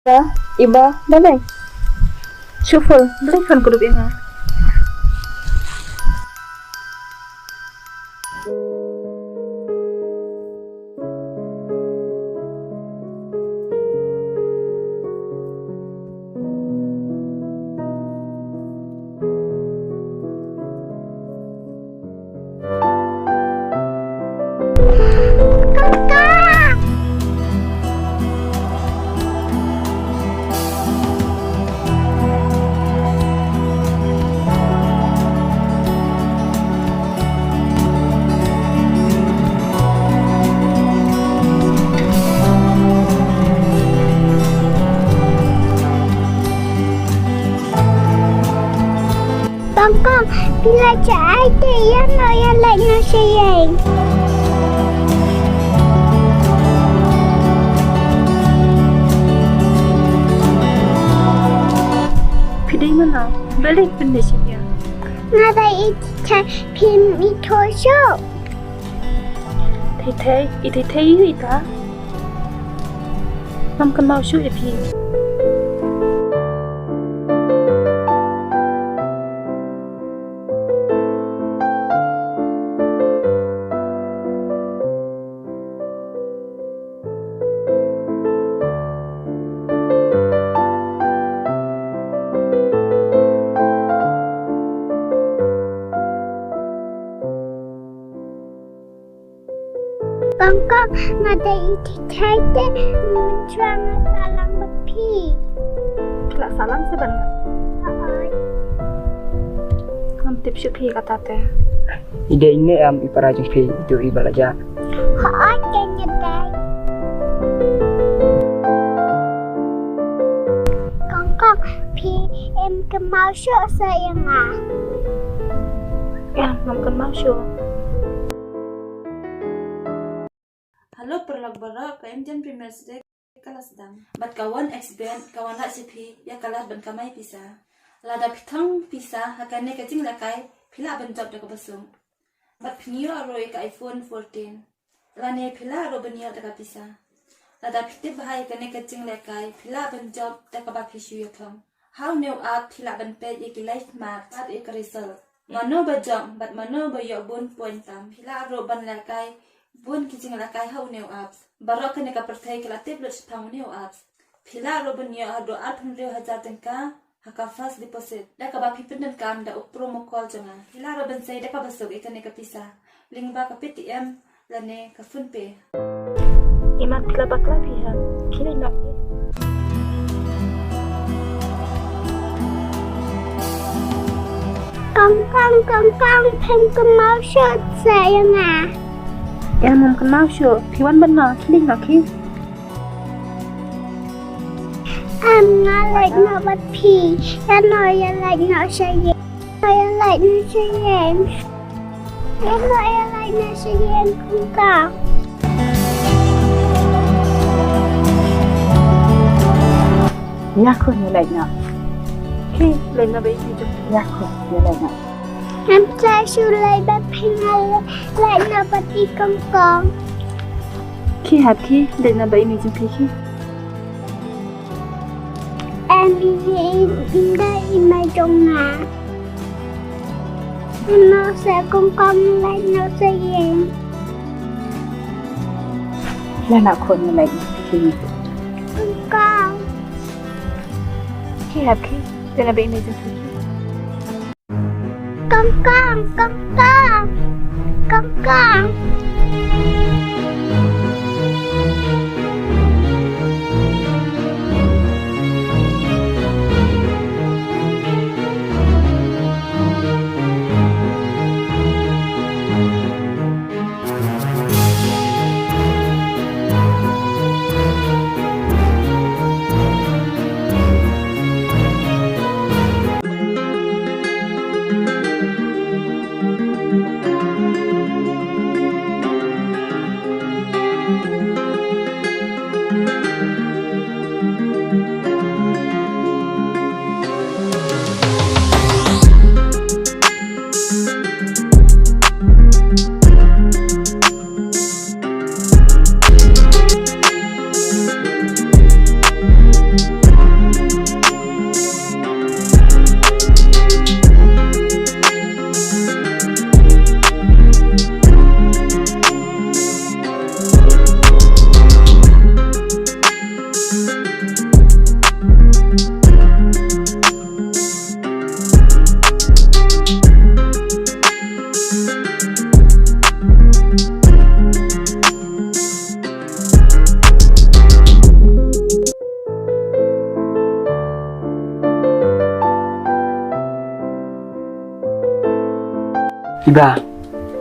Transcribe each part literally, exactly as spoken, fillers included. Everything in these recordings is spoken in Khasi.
Iba, balei? Shu phone, balei phone ka dup ïa nga? Kong kong, phi la jia ai te, ïa no ïa leit noh sha ïing. Phi dei mano? Balei phin dei sha ïing? Nga dei i Thei, phim ithuh shuh. Thei Thei, i Thei Thei ïa ita. Ngam kynmaw shuh ïa phi. Kong kong, nga dei i Thei Thei te, mynshuwa nga sah lang bad phi. Phi la sah lang seh bad nga? Hooid. Ngam tip shuh phi kata te. I dei ine em i para jong phi, i dei i ba la jia? Hooid, kane dei. Kong kong, phi im kynmaw shuh sa ïa nga? Em, ngam kynmaw shuh. Hello paralok baroh, ka Indian Premier League ka la sdang. Bad ka One X Bet ka wanrah sha phi ïa ka lad ban kamai pisa. Lada phi thong pisa ha kane ka jinglehkai, phi lah ban jop da kaba suk. Bad phin ïoh ruh ïa ka iPhone fourteen. Lane phi lah ruh ban ïoh da ka pisa. Lada phi tip bha ïa kane ka jinglehkai, phi lah ban jop da kaba phi shu ïoh thong. Ha une u app phi lah ban peit ïa ki live match bad ïa ka result. Mano ba jop bad mano ba ïoh bun point tam. Phi lah ruh ban lehkai bun ki jinglehkai ha une u apps. Baroh kane ka pyrthei ka la tip lut shaphang une u apps. Phi lah ruh ban ïoh haduh arphew hynriew hajar tyngka ha ka first deposit da kaba phi pyndonkam da u promo code jong nga. Phi lah ruh ban sei da kaba suk ïa kane ka pisa lyngba ka Paytm lane ka PhonePe. Imat phi la bakla phi ha, khie leit noh khie. Kong kong, kong kong, phim kynmaw shuh sa ïa nga? Em, ngam kynmaw shuh. Phi wan bad nga, khie leit noh khie. Em, nga leit noh bad phi. Ïa no ïa leit noh sha ïing. Ïa leit noh sha ïing. Ïa no ïa leit noh sha ïing, kong kong. Ïa khun ïa leit noh. Khie leit noh bad i mei jong phi. Ïa khun ïa leit noh. Ngam treh shuh leit bad phi, nga leit noh bad i kong kong. Khie hap khie leit noh bad i mei jong phi khie. Em, i mei, i mei jong nga. Nga shu kong kong leit noh sha ïing. Leit noh khun, leit noh sha ïing. Kong kong. Khie hap khie, leit noh bad i mei jong phi khie. Kong kong, kong kong, kong kong. Iba,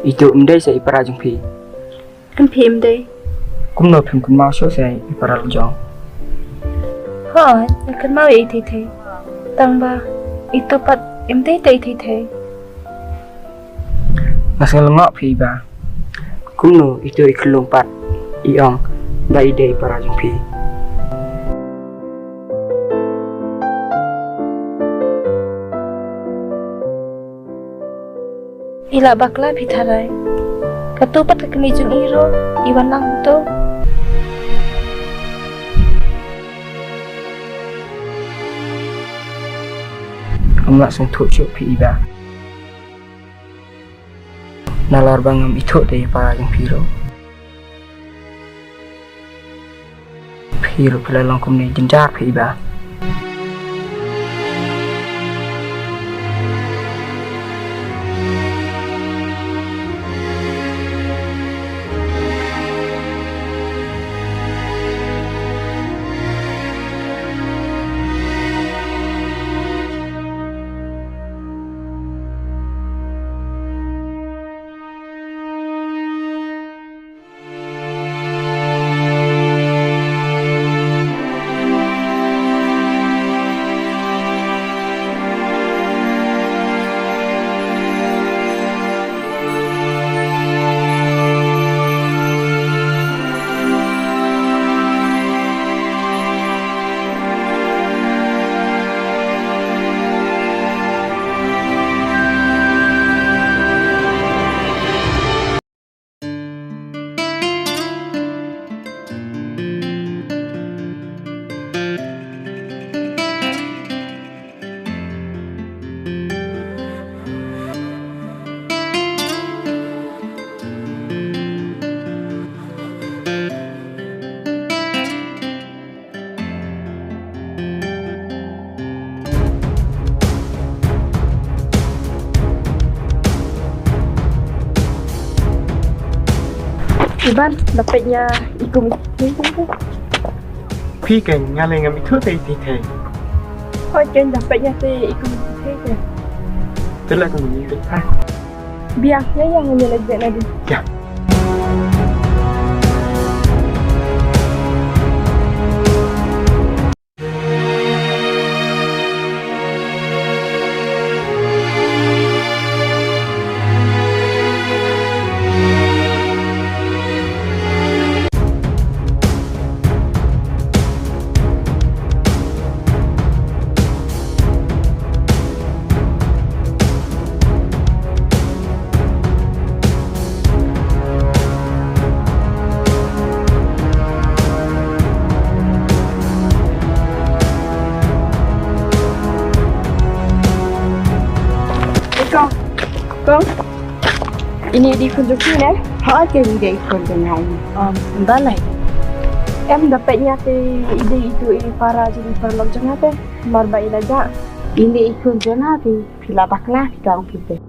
itu ym dei sa i para jong phi. Kan phi ym dei. Kumno phim kynmaw shuh sa i para la jong? Hooid, nga kynmaw ïa i thei thei. Tang ba itu pat ym dei te i thei thei. Nga sngew lyngngoh phi Iba. Kumno itu i khyllung pat i ong ba i dei i para jong phi. I la bakla phi tharai. Kato pat ka kmie jong i ruh i wan lang to. Ngam lah sngewthuh shuh phi Iba. Nalor ba ngam ithuh te i para jong phi ruh. Phi ruh phi la long kumne, jynjar phi Iba. Iban, da peit ïa i kum i thei. Phi kein nga lei ngam ithuh te i thei. Hooid kein, da peit ïa te i kum i thei kein. Te la kum i thei. Biang, ïa ïa, ngin ïa leit beit na dih. Ïa. Kong, kong. Ini i dei i khun jong phi ne? Ha, kein i dei i khun jong nga. Um, balei? Em, da peit ïa te i dei itu i para jong i paralok jong nga te. Namar ba i la jah. I dei i khun jong nga te. Phi la bakla, phi ka ong phi te.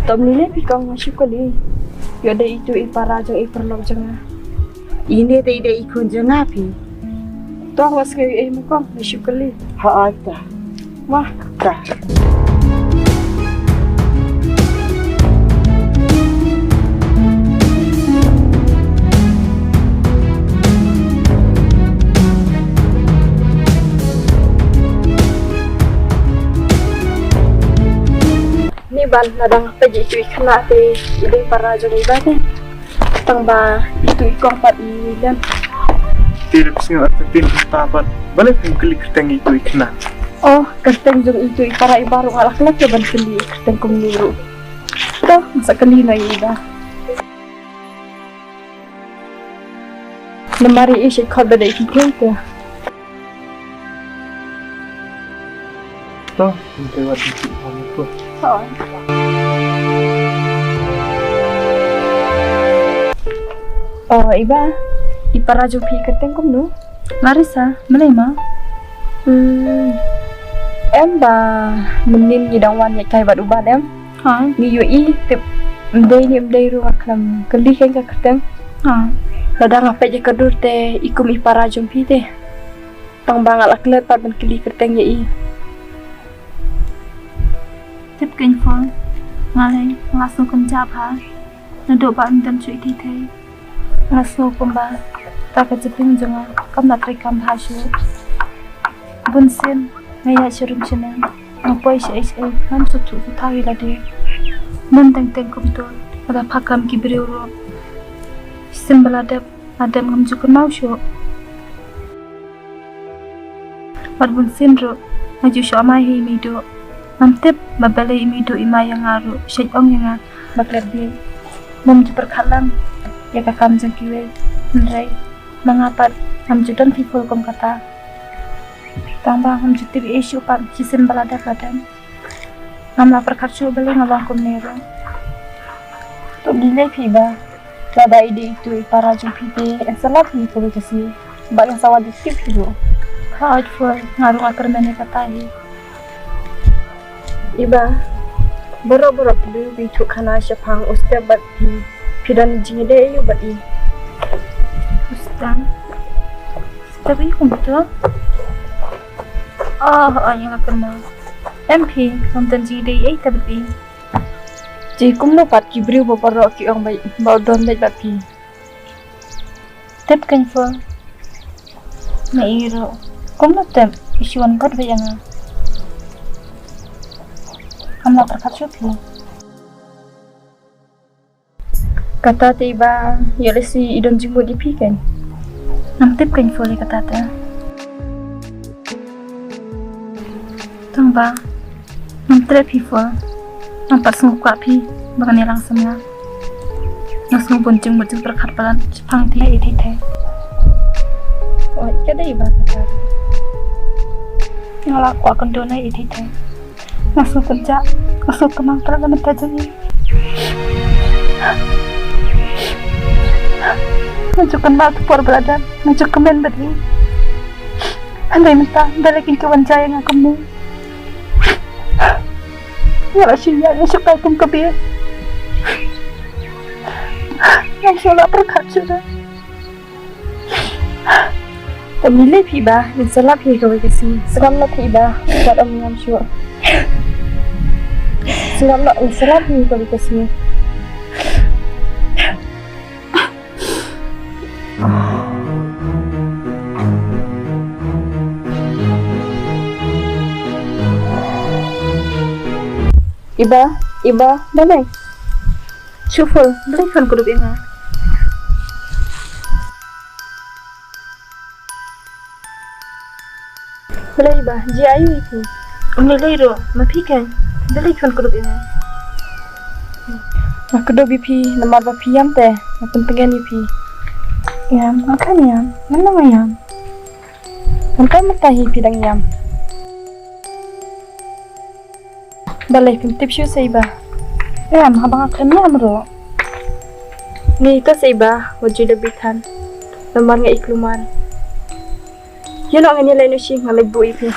Tom lei lei phi kong, nga shu kylli. Ïoh dei itu i para jong i paralok jong nga. Ine te i dei i khun jong nga phi. To wat sngew ei mo kong, nga shu kylli. Ha, ai ta. Wah. Ta. Ni ban, la dang peit ïa itu i khynnah te i dei para jong i ba te. Tang ba itu i kong pat i lem. Te rep sngew arta pyn ta pat. Balei phim kylli kyrteng itu i khynnah? Oh, kyrteng jong itu i para i ba ruh nga la klet ban kylli kyrteng kumne ruh. To, nga sa kylli noh ïa i ba. Namar i shait khot ba dei ki khlem te. To, nte wat nte wat nte. Oh, i ba, i para jong phi kyrteng kumno? Larissa, balei ma? Hmm. Em ba, mynnin ngi dang wan ïaid kai bad u Bat em? Ha. Ngi ïohi, tip ym dei ne ym dei ruh nga khlem kylli kein ka kyrteng. Ha. Lada nga peit ïa ka dur te i kum i para jong phi te. Tang ba nga la klet pat ban kylli kyrteng ïa i. Tip kein Fong. Nga lei, nga sngew kynjah bha. Naduh ba ym don shuh i thei thei, nga sngew kumba ta ka jingim jong nga kam da trei kam bha shuh. Bun sien nga ïaid sha rum sha neng, nga poi sha ei sha ei, ngam sngewthuh sngewthuh ïa lade. Ym teng teng kumto, lada pha kam ki briew ruh, shisien ba la dep, la dep ngam ju kynmaw shuh. Bad bun sien ruh nga ju shu amai ha i meiduh. Ngam tip ba balei i meiduh i mai ïa nga ruh, shait ong ïa nga ba klet bieit, bym ju pyrkhat lang ïa ka kam jong kiwei. Hynrei ma nga pat ngam ju don phi full kum kata. Tang ba ngam ju tip ei shuh pat, shisien ba la dep la dep. Ngam lah pyrkhat shuh balei nga long kumne ruh. To lei lei phi ba, lada i dei itu i para jong phi te yn sa lap hi kawei ka sngi. Ba yn sa wan tip hi ruh. Hooid Phul, nga ruh nga kyrmen ïa kata hi. Iba, baroh baroh ki briew ki ithuh khana shaphang u Step bad phi. Phi don jingïadei aïu bad i? U Step? Step aïu kumto? Oh, oh, ïa nga kynmaw. Em phi, ngam don jingïadei ei te bad i. Te kumno pat ki briew ba baroh ki ong ba, ba u don beit bad phi? Tip kein Phul. Ma i ruh kumno tip, i shu wan bad beit ïa nga. Ngam lah pyrkhat shuh phi. Kata te iba, ïoh lehse i don jingmut ïa phi kein. Ngam tip kein Phul ïa kata te. Tang ba ngam treh phi Phul. Ngam pat sngew kwah phi ba ngan ïalang samla. Nga sngew bun jingmut jingpyrkhat palat shaphang phi ïa i thei thei. Oi, ka dei ba kata. Nga la kwah kynduh na i thei thei. Nga sngew kynjah, nga sngew kynmaw palat na mynta jong i. Nga ju kynmaw te por ba la dep, nga ju kmen bad i. Hynrei mynta balei kin ïa wan jia ïa nga kumne. Nga la shu ïaid, nga shu kai kum ka bieit. Ngam shu lah pyrkhat shuh de. Ym lei phi ba, ngin sa lap hi kawei ka sngi. Sngap noh phi ba, wat ym ngam shuh. Sngap noh, ngin sa lap hi kawei ka sngi. Iba, iba, balei? Shu Phul, balei phone kdup ïa nga? Balei ba, jia aïu ïa phi? Ym lei lei ruh, ma phi kein, balei phone kdup ïa nga? Nga kdup ïa phi namar ba phi ïam te, nga pyntngen ïa phi. Ïam, nga khlem ïam, ngano nga ïam? Mynta mynta hi phi dang ïam. Balei phim tip shuh Seiba? Em, haba nga khlem ïam ruh. Ni to Seiba, wat ju leh bit than. Namar nga i kulmar. Ïa noh, ngin ïa leit noh shi, nga leit buh ïa phi.